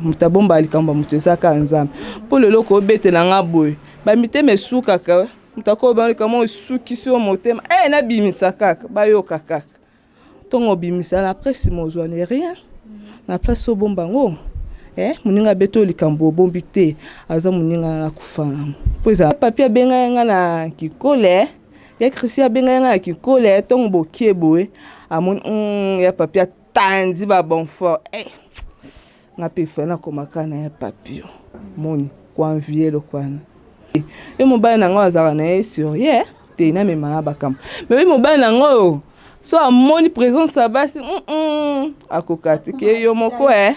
Moto abombaka likambo ya moto eza kaka Nzambe. Mpo lelo okobetela nga boye, bamitema esukaka, moto akoloba likambo oyo esukisi yo motema, eh nabimisa kaka, bayoka kaka. Ntongo obimisa na presse mozwa ne rien. Na place obomba yango, eh moninga abeti oyo likambo obombi te, aza moninga na kufa nango. Mpo eza papi abengaki nga na kikole, ya Christian abengaki nga na kikole, ntongo bokie boye, amoni ya papi tandi ba bon fort eh nga pe fa nakoma kaka na ya papio moni koenvie eloko wana ye mobali na nga azalaka na ye surie te namema na bakambo me ye mobali na nga oyo so amoni présence ya basi akoka te ke yo moko e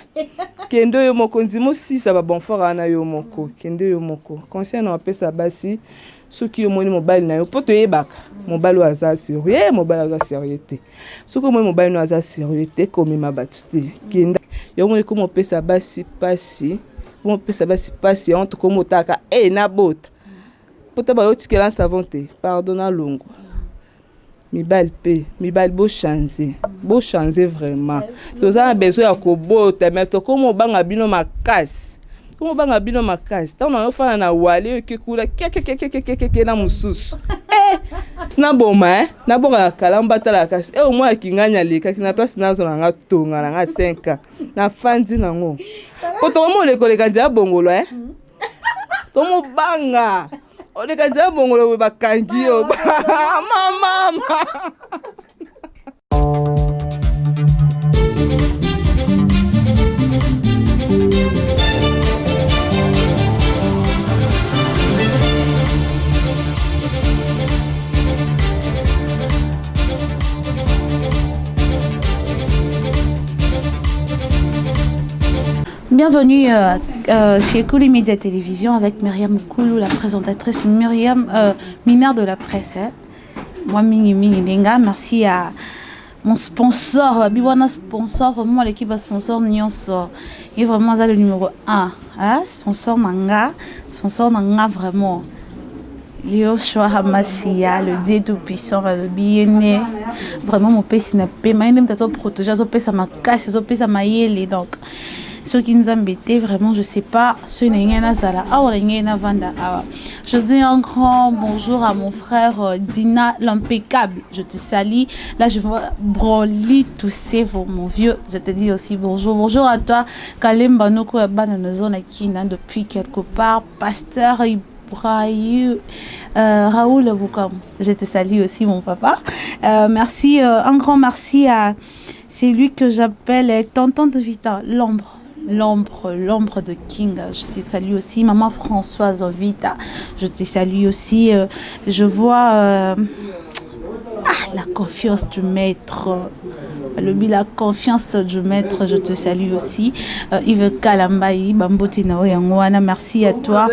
kende yo moko ndima osisa babonfort wana yo moko kende yo moko conseil na apesa basi soki omoni mobali na yo mpo toyebaka mobali oyo aza sérieux mobali aza sérieux te Soki omoni mobali no aza serieux te komema bato te kenda yango moni ekoma opesa basi pasi ekoma opesa basi pasi yango tokoma otaka e nabota pota bayotikela savon te pardon nalongwa mibali mpe mibali bochange bochange vraiment toza na besoin ya kobota me tokoma obanga bino makasi tokoma obanga bino makasi ntango nayofanda na wale oke kuna kekekekekekeke na mosusu eh! naboma eh? Naboka na kalamu batala kasi eh omwana kingani alekaki na place nazwa na nga tonga na nga 5 ans nafandi nango po tokomi oleka oleka nzela bongolo eh tomobanga oleka nzela bongolo boye bakangi yo mama Bienvenue euh, euh, chez Kouli Media Télévision avec Myriam Koulou, la présentatrice Myriam, euh, mineur de la presse. Hein. Moi, Mingi Mingi Lenga, merci à mon sponsor, Biwana sponsor, vraiment l'équipe sponsor nyonso. Et vraiment, ça le numéro 1. Hein? Sponsor manga, sponsor manga vraiment. Yoshua Hamashia, le Dieu tout-puissant, balobi ye nde vraiment mopesi na pema ye nde moto azoprotege azopesa makasi azopesa mayele donc soki nzambe te vraiment je sais pas soki na ngai nazala awa na ngai navanda awa je dis un grand bonjour à mon frère euh, Dina l'impeccable je te salue là je vois Broly tousser mon vieux je te dis aussi bonjour bonjour à toi Kalemba Noko ya bana na zone Kina depuis quelque part pasteur Raoul, euh, Raoul Boukam, je te salue aussi mon papa. Euh, merci, euh, un grand merci à celui que j'appelle tonton de Vita, l'ombre l'ombre, l'ombre de King. Je te salue aussi, maman Françoise Vita. Je te salue aussi. Euh, je vois euh, ah, la confiance du maître. Le la confiance du maître, je te salue aussi. Euh, Yves Kalambayi, Bambote Naoyangwana, merci à toi.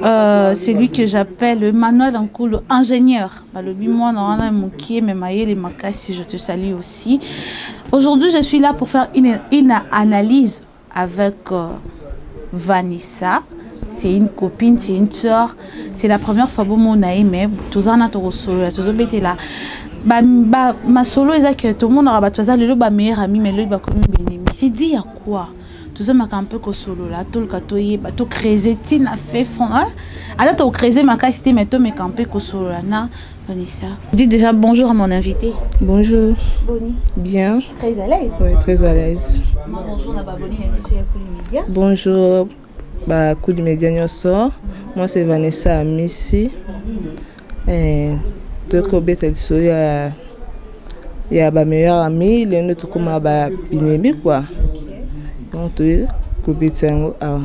Euh, celui que j'appelle Emmanuel Nkoulou, ingénieur. Balobi mwana wana mokie mais mayele makasi, je te salue aussi. Aujourd'hui, je suis là pour faire une, une analyse avec euh, Vanessa. C'est une copine, c'est une sœur. C'est la première fois bomona ye mais toza na tokosolola tozobetela ba, ba, masolo eza ke tomonaka bato baza lelo ba meilleur ami mais lobi bakomi benemi. C'est dit à quoi? tozomaka un peu kosolola toluka toyeba tocrese ntina fait fond ata tocrese makasi te mais tomeka un peu kosolola na Vanessa. Dis déjà bonjour à mon invité. Bonjour. Boni. Bien. Très à l'aise. Oui, très à l'aise. Moi, bonjour na baboni na monsieur ya Kuli Media. Bonjour ba Kuli Media nyonso. Moi c'est Vanessa Amisi. Eh, tokobeta lisolo ya ya ba meilleur ami lelo nde tokóma ba binemi quoi. Donc toye kobeta yango awa.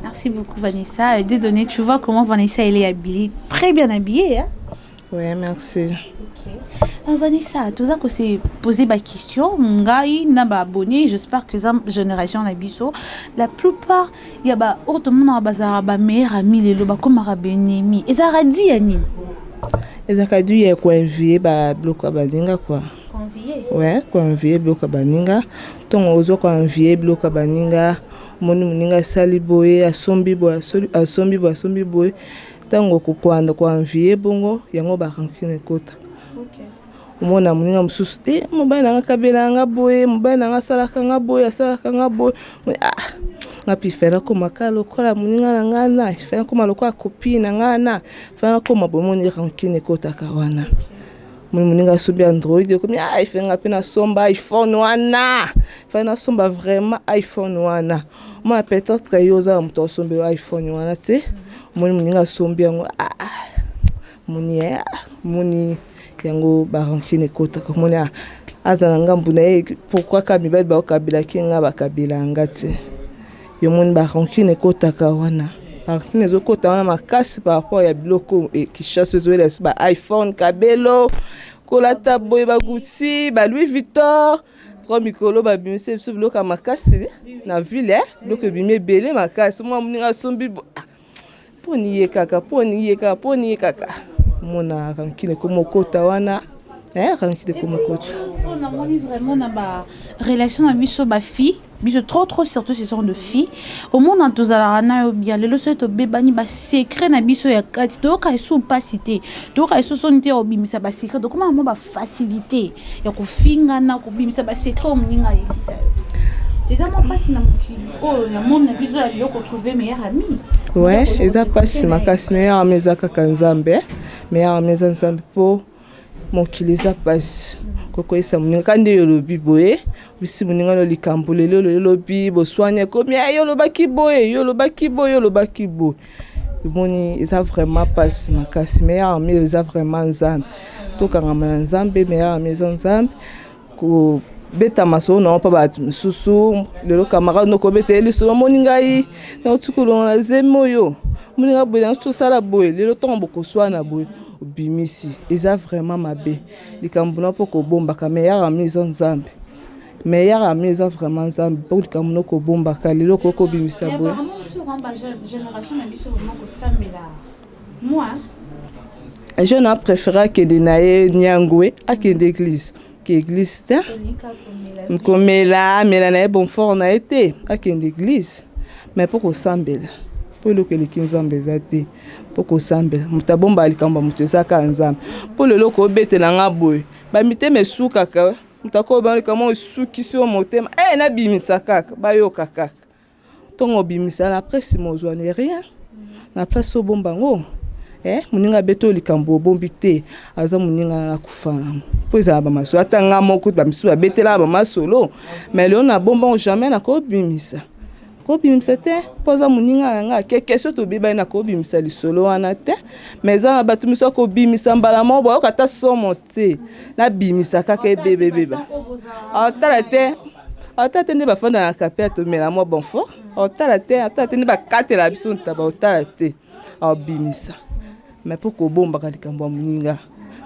Merci beaucoup Vanessa. Et donné, tu vois comment Vanessa elle est habillée, très bien habillée. Hein? Oui, merci. Okay. Euh, Vanessa, tout ça que c'est poser ma question, ngai na ba abonné, j'espère que ça génération na biso, la plupart il y a ba autre monde bazara ba meilleur ami lelo ba comme benemi. Et ça radit ya nini? Ezalaka dû ya koenvie ba biloko ya baninga quoi. Ouais, koenvie biloko ya baninga. Ntongo ozo koenvie biloko ya baninga, omoni moninga asali boye, asombi boye, asombi boye, asombi boye. Ntango okokwanda koenvie bongo, yango ba rancune ekota. Omona moninga mosusu te, mobali na nga akabela nga boye, mobali na nga asalaka nga boye, asalaka nga boye. Ah, nga mpe fai nakoma kaka lokola moninga na nga na, fai nakoma lokola copine na nga na, fai nakoma boye. Omoni rancune ekotaka wana. Omoni moninga asombi Android, ekomi ah, fai nga mpe nasomba iPhone wana, fai nasomba vraiment iPhone wana. Omona peut-être yo oza na moto asombeli iPhone wana te, omoni moninga asombi yango, ah, moni moni yango ba rancune ekotaka. Omoni aza na ngambu na ye, pourquoi ka mibali baokabelaki nga, bakabela nga te? Yo moni ba rancune ekotaka wana, ba rancune ezokota wana makasi par rapport ya biloko. Kinshasa ezoyela biso ba iPhone, kabelo, kolata boye, ba Gucci, ba Louis Vuitton. Trois mikolo babimisi biso biloko ya makasi na ville, biloko ebimi ebele makasi. Mwa moninga asombi, mponi ye kaka, mponi ye kaka, mponi ye kaka. Omona rancune ekoma okota wana, rancune ekoma okota. Namoni vraiment na ba relation na biso ba fille, biso trop trop, surtout ce sont de filles. Omona tozalaka na yo bien, lelo soki tobebani, ba secret na biso ya kati, toyoka esu mpasi te, toyoka esu soni te ya kobimisa ba secret. Tokóma na mwa ba facilité ya kofingana, kobimisa ba secret oyo moninga ayebisa yo. Eza mwa mpasi na mokili oyo ya monde na biso ya lelo, kotrouve meilleur ami. Ouais, eza mpasi makasi. Meilleur ami eza kaka Nzambe, meilleur ami eza Nzambe, mpo mokili eza mpasi. Kokoyesa moninga ka nde yo olobi boye, bisi moninga no likambo lelo, lelo lobi boswani, ekomi yo olobaki boye, yo olobaki boye, yo olobaki boye. Emoni eza vraiment mpasi makasi. Meilleur ami eza vraiment Nzambe, tokangama na Nzambe. Meilleur ami eza Nzambe. Kobeta masolo na mpa bato misusu, lelo camarade no kobeta ye lisolo, omoni ngai nauti kolongola zemi oyo, omoni ngai boye, nauti tosala boye. Lelo ntongo bokoswana boye, obimisi, eza vraiment mabe. Likambo na mpo kobombaka, meilleur ami eza Nzambe, meilleur ami eza vraiment Nzambe, mpo likambo no kobombaka, lelo okoki kobimisa boye. Génération na biso vraiment kosambela moi. Jeune a préféré akende na ye nyangwe, akende église ke église te. Komela, amela na ye bonfort na ye te, akende église, mais mpo kosambela, mpo eloko eleki Nzambe eza te. Mpo kosambela, moto abombaka likambo ya moto eza kaka Nzambe, mpo lelo okobetela nga boye, bamitema esukaka. Moto akoba likambo esukisi yo motema, e nabimisa kaka, bayoka kaka. Ntongo obimisa na presse, nsima ozwa ne rien na place obomba yango. Moninga abeti oyo likambo obombi te, aza moninga na kufa nango, mpo ezala bamasolo. Ata nga moko, bamisusu babetelaka bamasolo, mais lelo nabomba ngo, jamais nakobimisa, kobimisa te, mpo aza moninga na nga. Ke question tobebani, nakobimisa lisolo wana te. Mais eza na bato miso akobimisa mbala moko, bayoka ata somo te, nabimisa kaka, ebebebeba. Otala te, otala te nde bafanda na kape, atomela mwa bonfort. Otala te, otala te nde bakatela biso ntaba, otala te, aobimisa. Mais mpo kobombaka likambo ya moninga,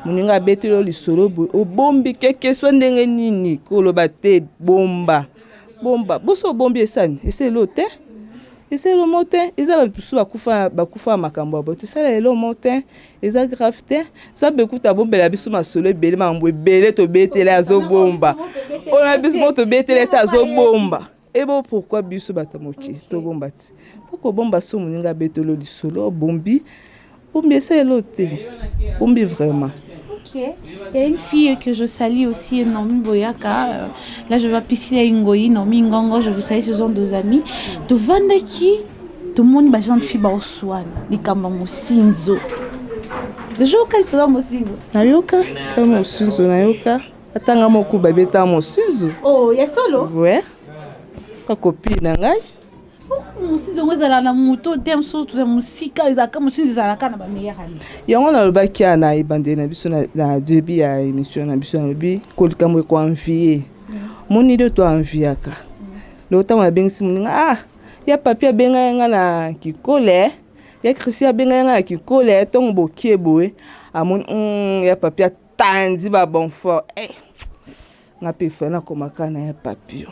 moninga abeteli yo lisolo boye, obombi, keke so ndenge nini, koloba te, bomba, bomba. Boso obombi, esani eselo te, eselo mo te. Eza bamisusu bakufa, bakufa makambo ya boye, tosala elo mo te, eza grave te. Nzambe ekuta abombela biso masolo ebele, makambo ebele tobetele, azobomba. Oyo na biso mo tobetele te, azobomba. Ebo pourquoi biso bato ya mokili tobomba ti? Mpo kobomba, so moninga abeteli lisolo, obombi, bombi, esalelo te, bombi vraiment. Ok. Il y a une fille que je salue aussi, Naomi Boyaka. Là, je vais Piscila Ngoyi, Naomi Ngongo, je vous salue, ce sont deux amis. Tovandaki, tout le monde, ba jeune fille, ba oswana, likambo mosinzo. Déjà, auquel sera mosinzo? Nayoka ta mosinzo, nayoka atanga moko babeta mosinzo. Oh, ya solo? Ouais, copine na ngai. Mosinzo yango ezalaka na moto te, mosusu ya mosika ezalaka, mosinzo ezalaka na ba meilleur ami. Yango nalobaki ya na ebandeli na biso, na début ya émission na biso, nalobi kolikambo ekoenvie. Moni nde toenviaka. Lelo ntango nabengisi moninga, ah, ya papi abengai nga na kikole, ya Christian abengai nga na kikole, ntongo bokie boye, amoni ya papi atandi ba bonfort, eh, nga mpe fa nakomaka na ya papi.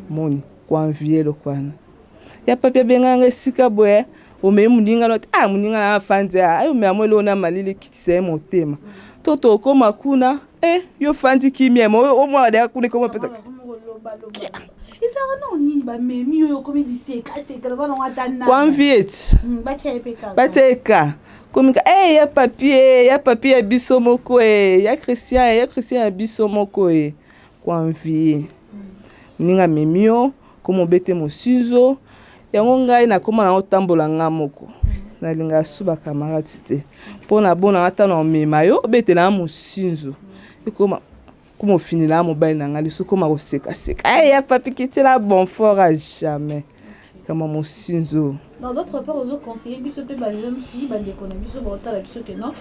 Moni koenvie eloko wana, ya papi abengai nga esika boye, omei moninga no te, ah, moninga na afandi, ayo omela mo eloko na malili, ekitisa ye motema. To tokóma kuna, eh, yo fandi kimia, mo omwana deya kuna ekoma mpeza. Ezalaka nao nini bamemi oyo okomi bisekaseka loba nango ata nani. Koenvie ti. Batia ye mpe kaka. Batia ye ka. Komika eh ya papi eh ya papi ya biso moko eh ya Christian eh ya Christian ya biso moko eh. Koenvie. Moninga amemi yo, koma obete mosinzo. Yango ngai nakoma na otambola nga moko. Nalingaka su ba camarades te. Mpo na bona ata na omema yo obetela nga mosinzo. Ekoma koma ofinela mobali na ngai lisusu koma kosekaseka. Eh ya papi kitela bon fort à jamais. Kama mosinzo. Dans d'autre part, ozo conseiller biso pe ba jeune fille, ba ndeko na biso ba otala biso que non,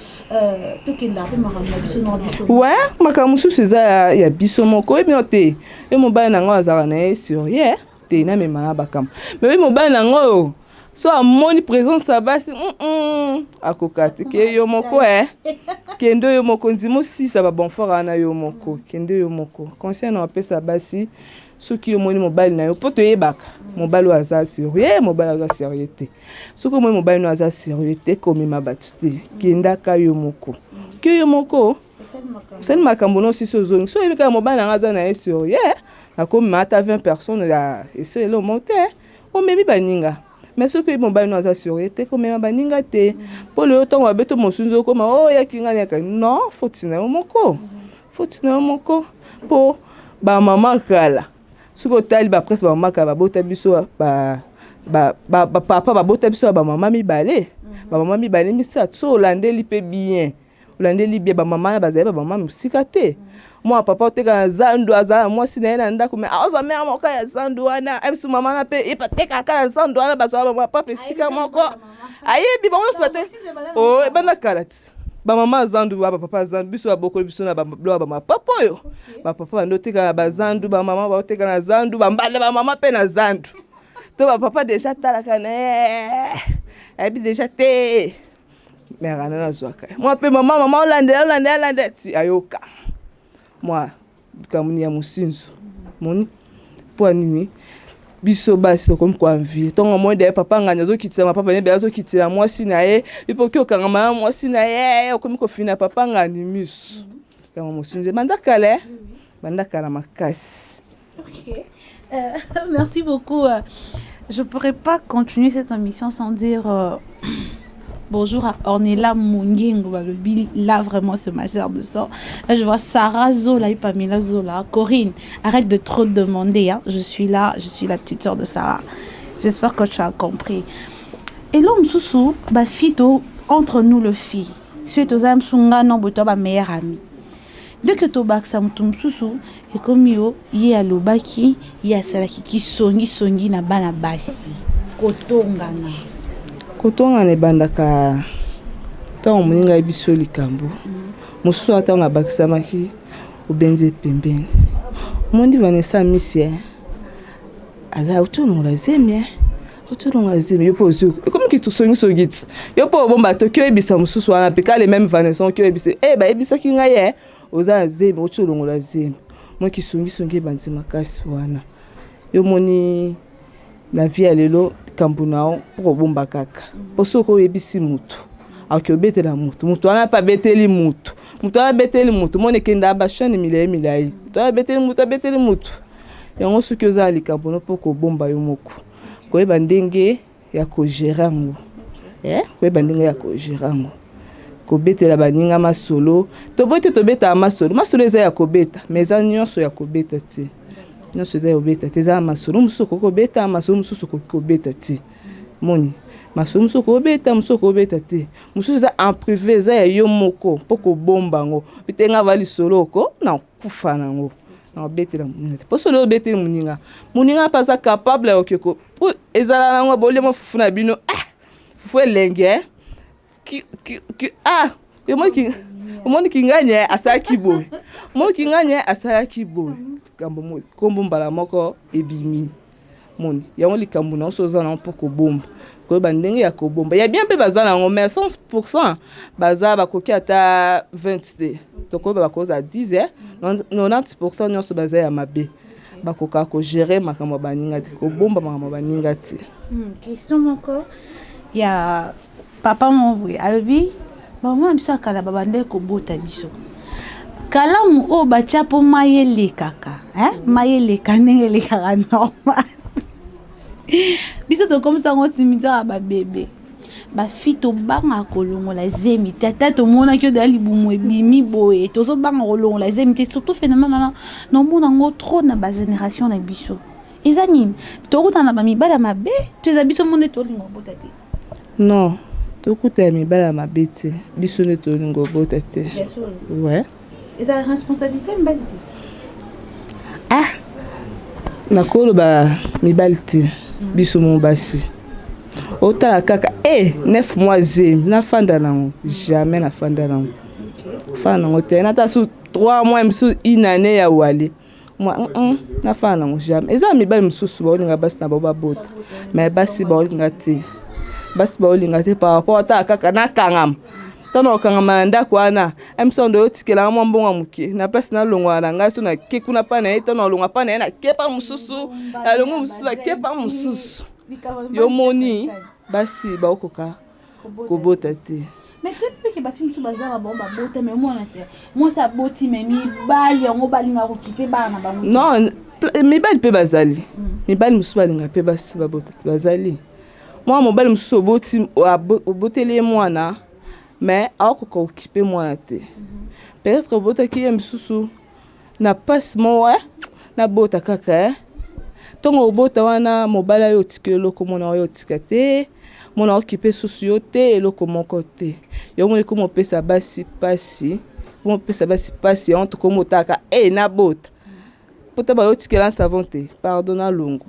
tokenda pe makambo na biso na biso. Ouais, makambo mosusu eza ya, ya biso moko. Oyebi no te. Ye mobali na ngai azalaka na ye sérieux te namema na bakambo. Mais oyebi mobali na ngai oyo so amoni présence ya basi akoka te ke yo moko eh. Kende yo moko ndima osisa ba bon fort wana yo moko. Kende yo moko. Conseil na opesa basi soki omoni mobali na yo mpo toyebaka mobali oyo aza sérieux, mobali aza sérieux te. Soki omoni mobali no aza sérieux te, komema bato te, kendaka yo moko. Ke yo moko osali makambo no osisi ozongi. So oyebi kaka mobali na nga aza na ye sérieux, nakomema ata 20 personnes ya eso eloko te, omemi baninga. Mais soki oyebi mobali no aza sérieux te, komema baninga te. Mpo lelo ntango babeto mosunzi okoma o yaki nga yaka non, foti na yo moko. Foti na yo moko mpo bamama kala soki otali bapresse bamama kala babota biso bapapa babota biso ya bamama mibale, bamama mibale misato. So olandeli mpe bien, olandeli bien, bamama na bazali bamama mosika te. Mwa papa oteka na zandu, azala na mwasi na ye na ndako, mais azwa mare moko ya zandu wana biso mama na mpe ye batekaka na zandu wana, bazwa bamama papa esika moko ayebi bango nyonso bate o ebanda kala ti bamama ya zandu ba bapapa ya zandu biso babokoli biso na bablo ya bamapapa oyo bapapa bando oteka na bazandu, bamama baoteka na zandu, bambanda bamama mpe na zandu to bapapa deja talaka na ye ayebi deja te mere ana nazwaka ye mwa mpe mama mama olandela olandela olandela ti ayoka mwa likambo ya mosinzo moni mpo ya nini biso basi tokomi koenvie ntongo moi daye papa ngani azokitisa mapapa nebe azokitela mwasi na ye mpo oki okangama na mwasi na ye okomi kofina papa ngani miso yango mosinzo banda kala banda kala makasi. Ok. Merci beaucoup. Je pourrais pas continuer cette émission sans dire bonjour à Ornella Mungingo. Balobi, là vraiment c'est ma sœur de sang. Là je vois Sarah Zola et Pamela Zola. Corinne, arrête de trop demander. Hein. Je suis là, je suis la petite sœur de Sarah. J'espère que tu as compris. Et l'homme sous bah fito entre nous le fille. Surtout aux âmes non ba meilleure amie. Dès que tobakisa moto mosusu ekomi yo ye alobaki ye asalaki kisongisongi na bana basi kotongana. Kotongana ebandaka ntango moninga ayebi biso likambo mosusu ata ntango abakisamaki obenzi pembeni omondi Vanessa Misi aza auti olongola zemi, auti olongola zemi, yo mpo ozwi ekomi kitosongisongi ti yo mpo obomba toki oyebisa mosusu wana mpe kale même Vanessa oki oyebisa e bayebisaki ngai ye oza na zemi, auti olongola zemi mwa kisongisongi ebandi makasi wana. Yo moni na vie ya lelo likambo na yo mpo kobomba kaka mpo soki oyebisi motu akoki obetela motu, motu wana mpe abeteli motu, motu wana abeteli motu, moni ekendaka bachaîne milai milai, motu wana abeteli motu abeteli motu yango. Soki oza na likambo no mpo kobomba yo moko, koyeba ndenge ya kogérer yango, koyeba ndenge ya kogérer yango, kobetela baninga masolo toboyi te, tobetaka masolo, masolo eza ya kobeta mais eza nyonso ya kobeta te, nyonso eza ya kobeta te. Eza na masolo mosusu okoki kobeta, masolo mosusu okoki kobeta te. Moni masolo mosusu okobeta, mosusu okobeta te, mosusu eza en privé, eza ya yo moko mpo kobomba yango te. Nga va lisolo oko na kufa nango na obetela moninga te, mpo solo obeteli moninga, moninga mpe aza capable ya oke po ezala nango bolema fufu na bino, ah fufu elenge ah omoni kingani asalaki boye, omoni kingani asalaki boye, likambo nkombo mbala moko ebimi. Moni yango likambo na yo so oza nango mpo kobomba, koyeba ndenge ya kobomba ya bien mpe baza nango mais 100 baza bakoki ata 20 te, tokoyeba bakozala 10, 90 nyonso baza ya mabe, bakoka kogérer makambo ya baninga te, kobomba makambo ya baninga te. Question moko ya papa moko boye alobi bamama biso ya kala babandaki kobota biso. Kalamu oyo batya mpo mai elekaka, hein? Mai eleka ndenge elekaka normal. Biso tokomisa yango cimetière ya babebe. Bafi tobangaka kolongola zemi te, ata tomonaki oyo libumu ebimi boye, tozobanga kolongola zemi te, surtout phénomène wana nomona yango trop na bagénération na biso. Eza nini? Tokutana na bamibali ya mabe to eza biso mo nde tolinga kobota te? Non, tokuta ya mibali ya mabe te, biso nde tolinga obota te. Ouais. Eza responsabilité mibali te? Ah, nakoloba mibali te, biso mo basi. Otala kaka e 9 mois zemi, nafanda nango jamais, nafanda nango, fanda nango te, nata su 3 mois mosusu, une année ya wale mwa nafanda nango jamais. Eza mibali mosusu baolinga basi na bango babota, mais basi baolinga te, basi baolinga te par rapport atala kaka nakangama. Ntango okangama na ndako wana, miso ndo otikelanga mwa mbongo ya moke na place nalongwaka na ngai, so nake kuna mpa na ye, ntango nalongwa mpa na ye, nakepa mosusu, nalongo mosusu, nakepa mosusu. Yo moni basi baokoka kobota te. Mais te mpe bafi mosusu baza na bango babota, mais omona te mwasi aboti, mais mibali yango balingaka kokipe bana na bango. Non, mibali mpe bazali, mibali mosusu balingaka mpe basi babota te, bazali. Mwana mobali mosusu oboti, oboteli ye mwana, mais aokoka okipe mwana te. Peut-être obotaki ye mosusu na mpasi moko, nabota kaka. Ntongo obota wana, mobali ayo otika eloko, mwana oyo otika te, mwana okipe susu yo te, eloko moko te. Yo moni komo opesa basi mpasi, komo opesa basi mpasi. Yango tokomi otaka e nabota po ta bayotikela savon te, pardon, nalongwa.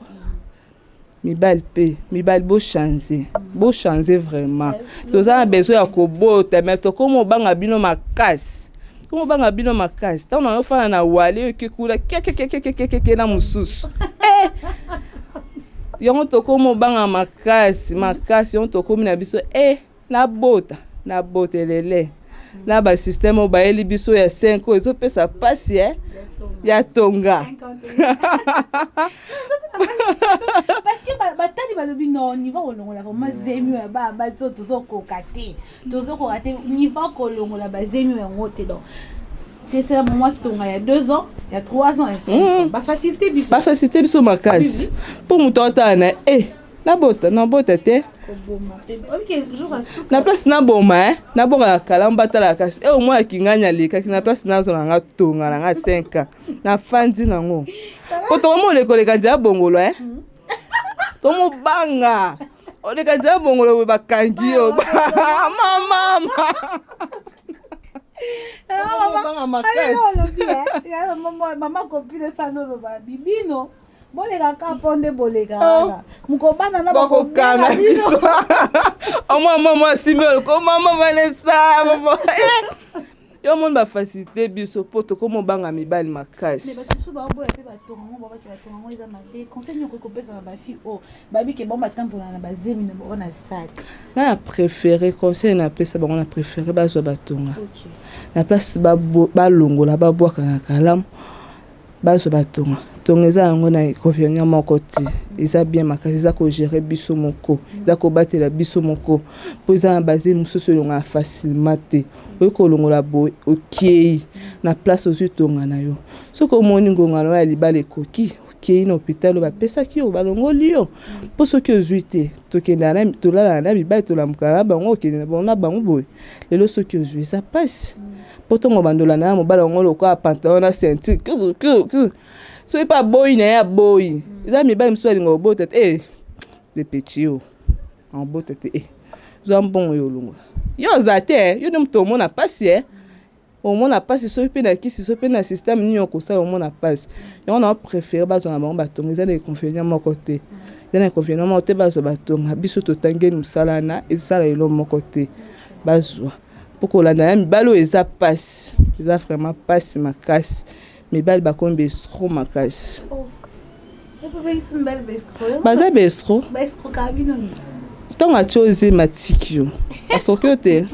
Mibali mpe, mibali bochange, bochange vraiment. Toza na besoin ya kobota, mais tokomi obanga bino makasi, tokomi obanga bino makasi. Ntango na yofanda na wale, oke kuna kekekekekekeke na mosusu, yango tokomi obanga makasi makasi. Yango tokomi na biso e nabota, nabota elele na basystème oyo bayeli biso ya 5 oyo ezopesa mpasi ya tonga. Parce que batali balobi non, niveau kolongola vraiment zemi oyo ya basi oyo tozokoka te, tozokoka te niveau kolongola bazemi yango te. Donc c'est ça, mwasi tonga ya 2 ans, ya 3 ans, ya 5 ans, bafacilité biso. Bafacilité biso makasi, mpo moto atala na e nabota, nabota te na place naboma, naboka na kalamu, batalaka kasi e omoi akingani alekaki na place nazwa na nga tonga na nga 5 ans, nafandi nango, po tokomi olekoleka nzela bongolo, tomobanga oleka nzela bongolo boye, bakangi yo mama. Banga makasi. Mama copine esana oloba bibino bolekaka mpo nde boleka wana mokobana na bakokanga biso. Omwa mama asimbi oloko, mama Vanessa, mama yo moni bafacilité biso mpo tokóma obanga mibali makasi. Bato mosusu baoboya mpe batonga ngo, babaki batonga ngo eza mabe. Conseil nini okoki kopesa na bafi oyo babike bango batambola na bazemi na bango na sac? Nga na préféré, conseil napesa bango, na préféré bazwa batonga na place balongola babwaka na kalamu. Bazwa batonga. Tonga eza yango na inconvénient moko te, eza bien makasi, eza kogérer biso moko, eza kobatela biso moko, mpo eza na bazemi mosusu elongaka facilement te. Oyi kolongola boye, okei na place, ozwi tonga na yo. Soki omoni ngonga na yo ya libala ekoki, okei na hôpital oyo bapesaki yo, balongoli yo. Mpo soki ozwi te, tokendaka, tolalaka na mibali, tolamukaka na bango, okende na bango boye. Lelo soki ozwi, eza mpasi, mpo ntongo bandolanda na mobali yango lokola pantalon na ceinture. Soki mpe aboyi na ye, aboyi. Eza mibali mosusu balinga kobota te. Le petit oyo abota te, zwa mbongo yo olongola, yo oza te, yo nde moto omona mpasi, omona mpasi. Soki mpe na kisi, soki mpe na système nini okosala, omona mpasi. Yango na préféré bazwa na bango batonga. Eza na inconvénient moko te, eza na inconvénient moko te. Bazwa batonga. Biso totangeli mosala wana, ezala elo moko te. Bazwa, mpo kolanda ya mibali oyo eza mpasi, eza vraiment mpasi makasi. Mibali bakomi baescrocs makasi, baza baescrocs. Ntango atie ozema, atiki yo, asoki yo te.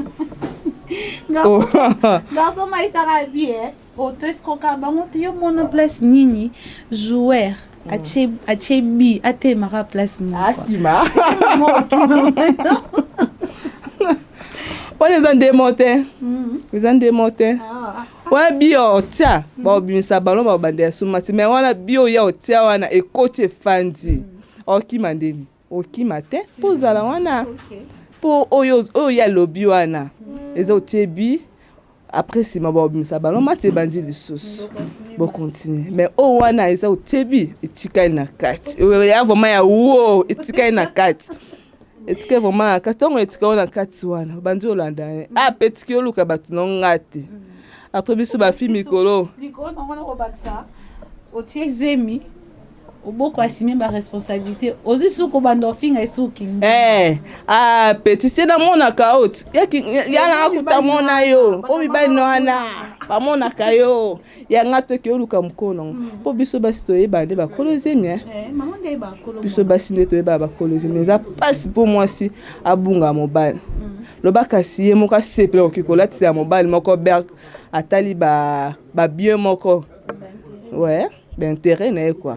Garçon maisaka bien, oto escroka bango te. Yo mona place nini joueur atie bi atelemaka place moko? Akima wana, eza ndemo te, eza ndemo te. Wana biyo otia, baobimisa ballon, baobandela so match. Mais wana biyo ya otia wana ekoti, efandi, okima ndeni? Okima te mpo ozala wana, mpo oyo oyo ye alobi wana eza otie but, après nsima baobimisa ballon, match ebandi lisusu, bocontinue. Mais oyo wana eza otie but, etikali na kati. Oyo ya vraiment ya wo etikali na kati, etikali vraiment na kati. Ntango etikali na kati wana, obandi olanda ye, ah, pe etiki, oluka bato no nga te. Après biso bafi mikolo. Likolo nango na kobakisa, otie zemi, oboko asime baresponsabilité, ozwi suki, obanda ofinga esuki. Eh, ah, petit se namonaka o ya nanga kuta mona yo o mibali na wana bamonaka yo yanga toki oluka mokolo nango, mpo biso basi toyeba nde bakolo zemi, eh. Mama nde bakolo. Biso basi nde toyeba bakolo zemi. Eza mpasi mpo mwasi abunga mobali. Loba kasi ye moko asepela koki kolatisa mobali moko berg, atali babien moko, ouais, baintérêt na ye quoi,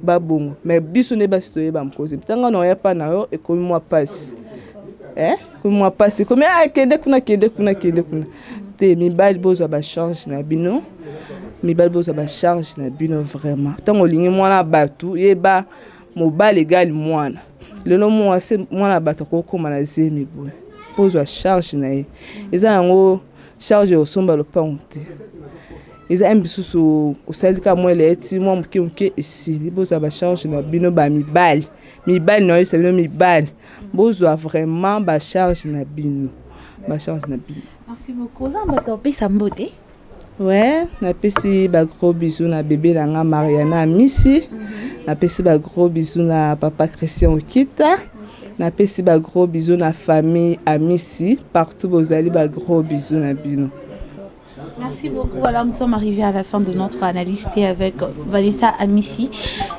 babongo. Mais biso nde basi toyeba mokozi. Ntango na oya pa na yo, ekomi mwa mpasi, eh? Ekomi mwa mpasi, ekomi, ah, kende kuna, kende kuna, kende kuna te. Mibali, bozwa bacharge na bino. Mibali, bozwa bacharge na bino vraiment. Ntango olingi mwana bato, yeba mobali egali mwana. Lelo mwasi, mwana bato akokóma na zemi boye, mpo ozwa charge na ye. Eza yango charge ya osomba lopango te, eza ye misusu osali kaka mwa eleti mwa moke moke, esili. Bozwa bacharge na bino, bamibali. Mibali, nayoyisa bino, mibali, bozwa vraiment bacharge na bino, bacharge na bino. Merci beaucoup. Oza bato opesa mbote? Ouais, napesi bagros bisous na bebe na nga Mariana Amisi, napesi bagros bisous na papa Christian Okita, napesi bagros bisous na famille Amisi partout bozali, bagros bisous na bino. Merci beaucoup. Voilà, nous sommes arrivés à la fin de notre analyse avec Vanessa Amissi.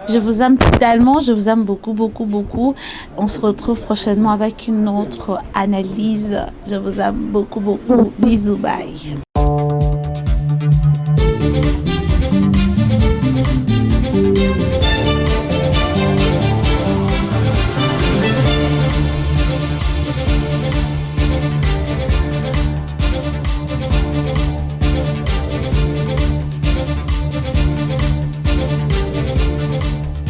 Je vous aime tellement, je vous aime beaucoup, beaucoup, beaucoup. On se retrouve prochainement avec une autre analyse. Je vous aime beaucoup, beaucoup. Bisous, bye.